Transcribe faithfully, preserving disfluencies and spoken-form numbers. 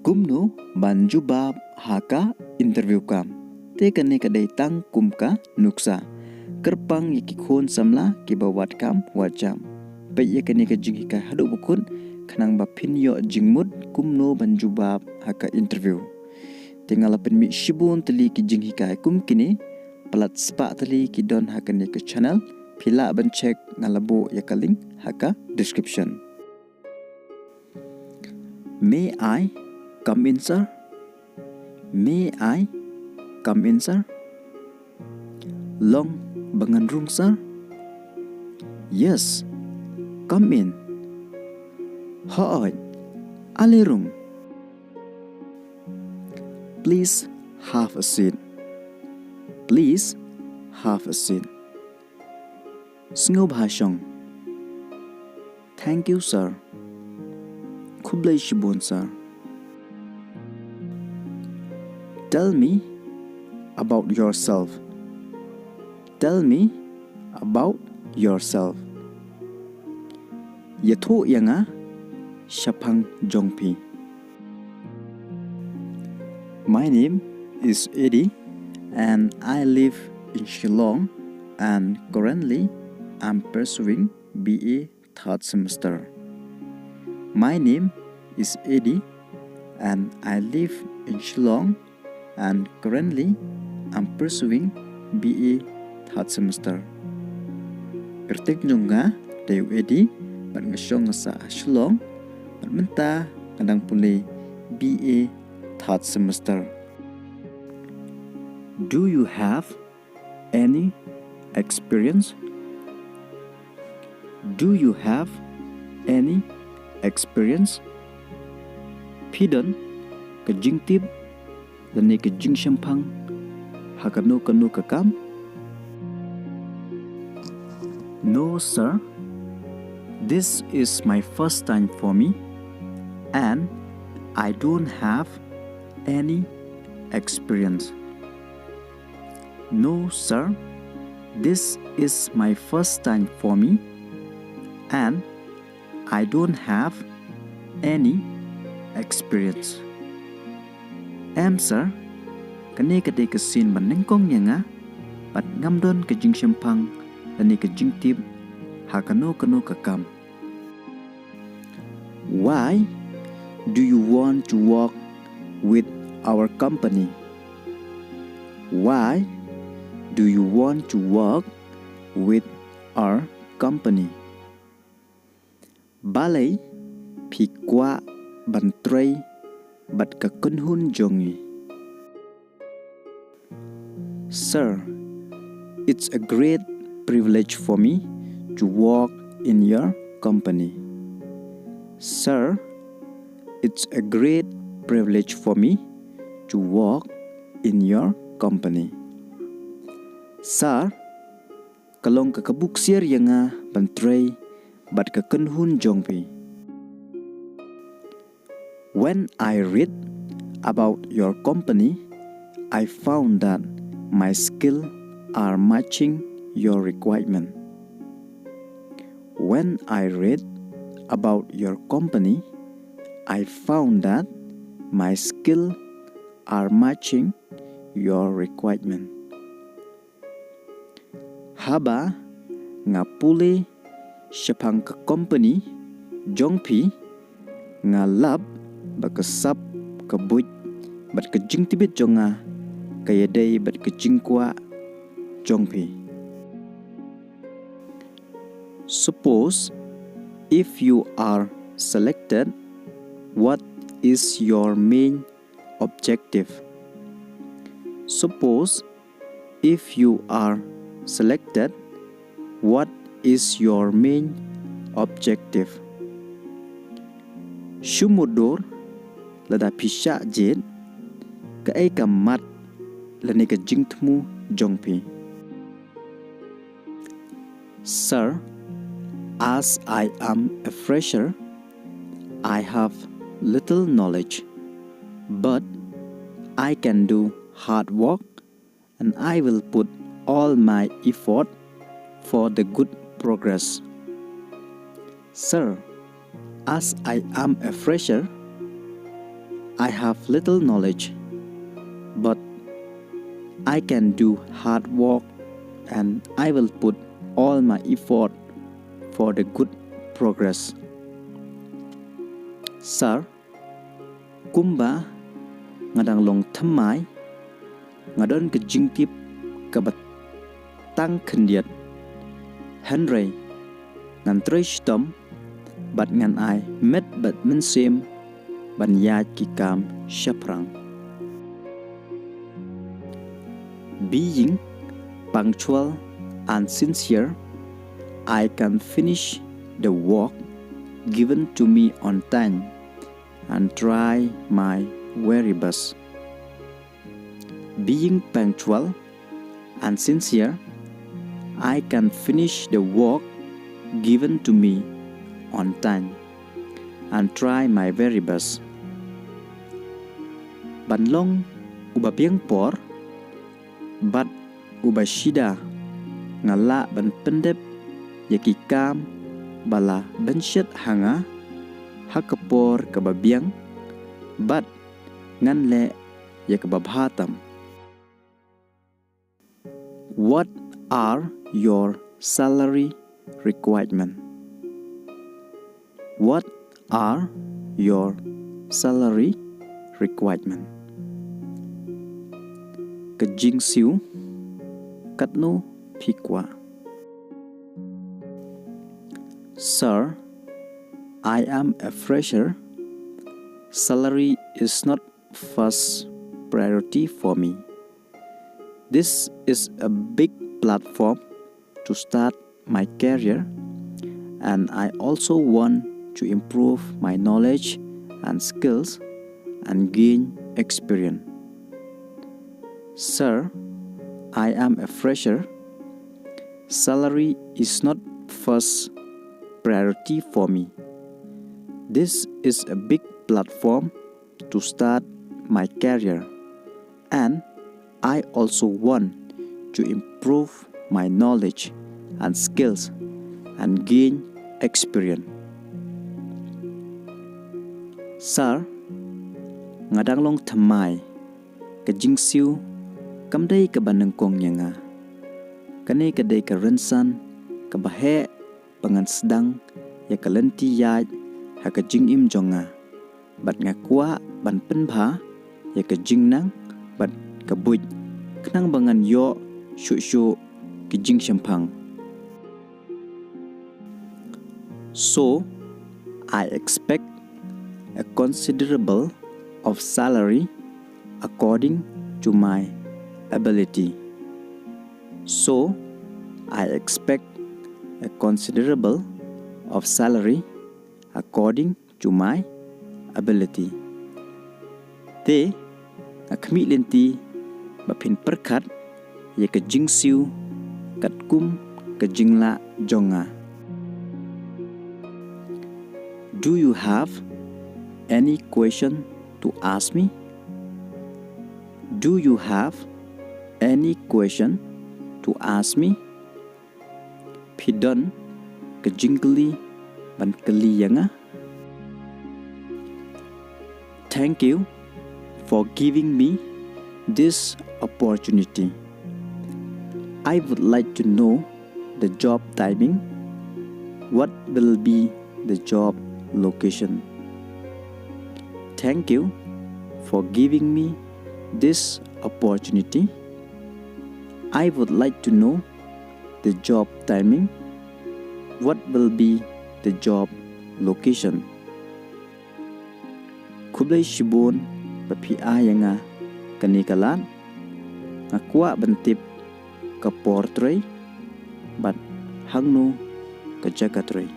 Kumno ban jubab ha ka interview kam? Te kane ka dei tang kum ka nuksa. Kyrpang ïa ki khun samla kiba wad kam wad jam. Peit ïa kane ka jinghikai haduh ba kut khnang ba phin ïoh jingmut kumno ban jubab ha ka interview. Te nga la pynmih shibun tylli ki jinghikai kum kine, palat spah tylli ki don ha kane ka channel. Phi lah ban check, nga la buh ïa ka link ha ka description. May I come in, sir? May I come in, sir? Long ba ngan rung, sir? Yes, come in. Hooid, ale rung. Please have a seat. Please have a seat. Sngewbha shong. Thank you, sir. Khublei shibun, sir. Tell me about yourself. Tell me about yourself. Ïathuh ïa nga shaphang jong phi. My name is Eddie and I live in Shillong, and currently I'm pursuing B A third semester. My name is Eddie and I live in Shillong, and currently I'm pursuing B A third semester. Kyrteng jong nga dei u Eddie bad nga shong nga sah ha Shillong, bad mynta nga dang pule B A third semester. Do you have any experience? Do you have any experience? Phi don ka jingtip lane ka jingshemphang ha kano kano ka kam? No, sir. This is my first time for me, and I don't have any experience. No, sir. This is my first time for me, and I don't have any experience. Em, sir, kane ka dei ka sien ba nyngkong ïa nga, bad ngam don ka jingshemphang lane ka jingtip ha kano kano ka kam. Why do you want to work with our company? Why do you want to work with our company? Balei phi kwah ban trei bad ka kynhun jong ngi? Sir, it's a great privilege for me to work in your company. Sir, it's a great privilege for me to work in your company. Sir, ka long ka kabu ksiar ïa nga ban trei bad ka kynhun jong phi. When I read about your company, I found that my skills are matching your requirement. When I read about your company, I found that my skills are matching your requirement. Haba nga pule shaphang ka company jong phi, nga lap ba ka sap ka buit bad ka jingtbit jong nga ka ïadei bad ka jingkwah jong phi. Suppose if you are selected, what is your main objective? Suppose if you are selected, what is your main objective? Shu mutdur, lada phi shah jied, kaei ka mat lane ka jingthmu jong phi? Sir, as I am a fresher, I have little knowledge, but I can do hard work and I will put all my effort for the good progress. Sir, as I am a fresher, I have little knowledge, but I can do hard work and I will put all my effort for the good progress. Sir, kumba nga dang long thymmai, nga don ka jingtip kaba tang khyndiat. Hynrei ngan trei shitom bad ngan ai met bad mynsiem ban ïaid ki kam shaphrang. Being punctual and sincere, I can finish the work given to me on time and try my very best. Being punctual and sincere, I can finish the work given to me on time and try my very best. Ban long uba biang por bad uba shida, nga lah ban pyndep ïa ki kam ba la bynshet ha nga ha ka por kaba biang, bad ngan leh ïa kaba bha tam. What are your salary requirement? What are your salary requirement? Ka jingsiew, katno phi kwah? Sir, I am a fresher. Salary is not first priority for me. This is a big platform to start my career, and I also want to improve my knowledge and skills and gain experience. Sir, I am a fresher. Salary is not first priority for me. This is a big platform to start my career, and I also want to improve my knowledge and skills and gain experience. Sir, nga dang long thymmai, ka jingsiew kam dei kaba nyngkong ïa nga. Kane ka dei ka rynsan kaba heh ba ngan sdang ïa ka lynti ïaid ha ka jingim jong nga. Bad nga kwah ban pynbha ïa ka jingnang bad ka buit, khnang ba ngan ïoh shuh shuh ki jingshemphang. So, I expect a considerable of salary according to my ability. So, I expect a considerable of salary according to my ability. Te, nga khmih lynti ba phin pyrkhat ïa ka jingsiew katkum ka jinglah jong nga. Do you have any question to ask me? Do you have any question to ask me? Phi don ka jingkylli ban kylli ïa nga? Thank you for giving me this opportunity. I would like to know the job timing. What will be the job location? Thank you for giving me this opportunity. I would like to know the job timing. What will be the job location? Khublei shibun ba phi ai ïa nga kane ka lad. Nga kwah ban tip ka por trei bad hangno ka jaka trei.